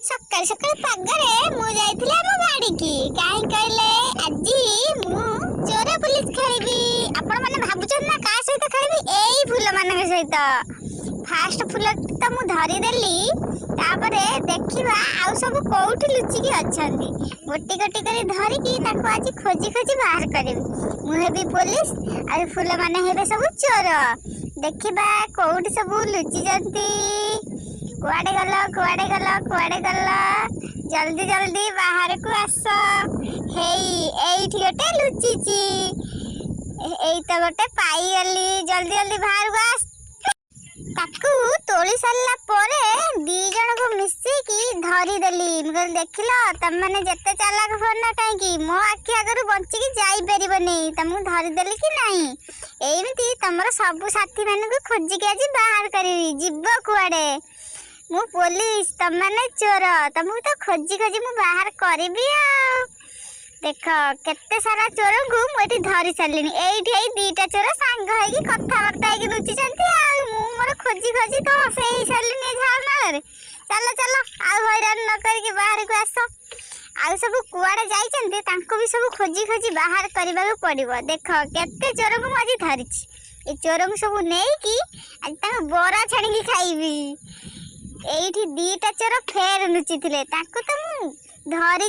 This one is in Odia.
ସକାଳୁ ସକାଳୁ ପାଗରେ ମୁଁ ଯାଇଥିଲି ଆମ ବାଡ଼ିକି। କାହିଁ କହିଲେ, ଆଜି ମୁଁ ଚୋର ପୁଲିସ ଖେଳିବି। ଆପଣମାନେ ଭାବୁଛନ୍ତି ନା କାହା ସହିତ ଖେଳିବି? ଏଇ ଫୁଲମାନଙ୍କ ସହିତ। ଫାଷ୍ଟ ଫୁଲ ତ ମୁଁ ଧରିଦେଲି, ତାପରେ ଦେଖିବା ଆଉ ସବୁ କୋଉଠି ଲୁଚିକି ଅଛନ୍ତି। ଗୋଟି ଗୋଟି କରି ଧରିକି ତାକୁ ଆଜି ଖୋଜି ଖୋଜି ବାହାର କରିବି। ମୁଁ ହେବି ପୋଲିସ ଆଉ ଫୁଲମାନେ ହେବେ ସବୁ ଚୋର। ଦେଖିବା କୋଉଠି ସବୁ ଲୁଚିଛନ୍ତି। କୁଆଡ଼େ ଗଲ, କୁଆଡ଼େ ଗଲ, କୁଆଡ଼େ ଗଲ? ଜଲ୍ଦି ଜଲ୍ଦି ବାହାରକୁ ଆସ। ହେଇ, ଏଇଠି ଗୋଟେ ଲୁଚିଛି। ଏଇ ତ ଗୋଟେ ପାଇଗଲି। ଜଲ୍ଦି ଜଲ୍ଦି ବାହାରକୁ ଆସ। ତାକୁ ତୋଳି ସାରିଲା ପରେ ଦି ଜଣକୁ ମିଶିକି ଧରିଦେଲି। ମୁଁ କହିଲି, ଦେଖିଲ, ତମମାନେ ଯେତେ ଚାଲାକ ହୁଅ ନା କାହିଁକି, ମୋ ଆଖି ଆଗରୁ ବଞ୍ଚିକି ଯାଇପାରିବନି। ତମକୁ ଧରିଦେଲି କି ନାହିଁ? ଏମିତି ତମର ସବୁ ସାଥୀମାନଙ୍କୁ ଖୋଜିକି ଆଜି ବାହାର କରିବି। ଯିବ କୁଆଡ଼େ? ମୁଁ ପୋଲିସ, ତମମାନେ ଚୋର। ତମକୁ ତ ଖୋଜି ଖୋଜି ମୁଁ ବାହାର କରିବି। ଆଉ ଦେଖ, କେତେ ସାରା ଚୋରଙ୍କୁ ମୁଁ ଏଠି ଧରି ସାରିଲିଣି। ଏଇଠି ଏଇ ଦିଟା ଚୋର ସାଙ୍ଗ ହେଇକି କଥାବାର୍ତ୍ତା ହେଇକି ଲୁଚିଛନ୍ତି ଆଉ ମୁଁ ମୋର ଖୋଜି ଖୋଜି ତ ହେଇ ସାରିଲିଣି ଏ ଝାଳନାଳରେ। ଚାଲ ଚାଲ, ଆଉ ହଇରାଣ ନ କରିକି ବାହାରକୁ ଆସ। ଆଉ ସବୁ କୁଆଡ଼େ ଯାଇଛନ୍ତି, ତାଙ୍କୁ ବି ସବୁ ଖୋଜି ଖୋଜି ବାହାର କରିବାକୁ ପଡ଼ିବ। ଦେଖ, କେତେ ଚୋରଙ୍କୁ ମୁଁ ଆଜି ଧରିଛି। ଏ ଚୋରଙ୍କୁ ସବୁ ନେଇକି ଆଜି ତାଙ୍କୁ ବରା ଛାଣିକି ଖାଇବି। ଏଇଠି ଦିଟା ଚୋର ଫେର ଲୁଚିଥିଲେ, ତାଙ୍କୁ ତ ମୁଁ ଧରି